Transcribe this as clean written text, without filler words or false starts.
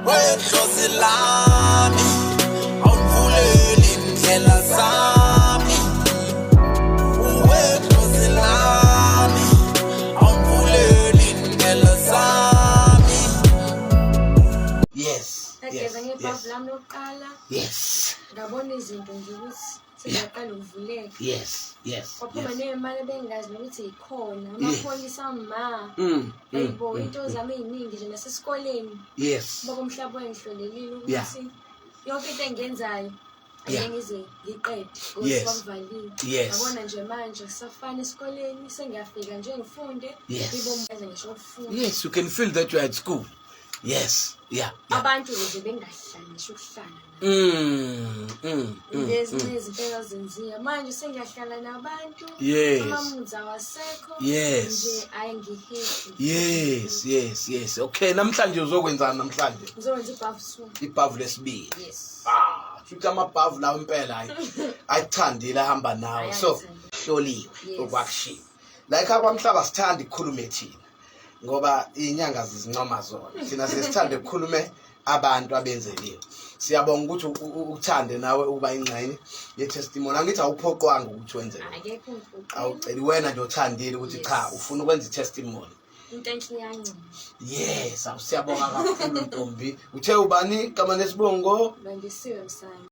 Wedlozi lami awundivuleli indlela zami, wedlozi lami awundivuleli indlela zami. Ngageza ngebhavu lami lokuqala. Ngabona izinto nje ukuthi seziyaqala ukuvuleka. Kwaphuma ney'mali ebengingazi nokuthi yikhona, amapholisa ama ayibo, into zami ey'ningi nje nasesikoleni. Baba umhlaba wangihlolelile ukuthi yonke into engiyenzayo angeke ngize ngiqede ngoba kwakuvaliwe. Yabona nje manje kusafana esikoleni, sengiyafika nje ngifunde, ngibomeza ngisho ukufunda. Yes, you can feel that you are at school. Yes, yeah. Abantu nje bengahlali ngisho ukuhlala nabo. Lezi izinto ezazenziwa manje sengiyahlala nabantu. Amamunzi awasekho. Nje ayi, ngi-happy. Yes. Okay, namhlanje uzokwenzani namhlanje? Ngizokwenza ibhavu two. Ibhavu lesibili. Yes. Ah, futhi amabhavu lawo impela hayi. Ayithandile ahamba nawe. So, Ayangithanda. hloliwe okwakushiwo. La ekhaya kwamhlaba sithanda ukukhuluma thina, ngoba inyanga zizincoma zona. Thina sesithanda ukukhulume abantu abenzeliwe. Siyabonga ukuthi uthande nawe ukuba ingxenye ye-testimony. Angithi awuphoqwanga ukuthi wenze lokho. Akekho ongiphoqile. Awuceli wena nje, uthandile ukuthi cha, ufuna ukwenza i-testimony. Into enhle iyancoma. Yes, awusiyabonga kakhulu ntombi. Uthe ubani igama nesibongo? Bandisiwe Msane.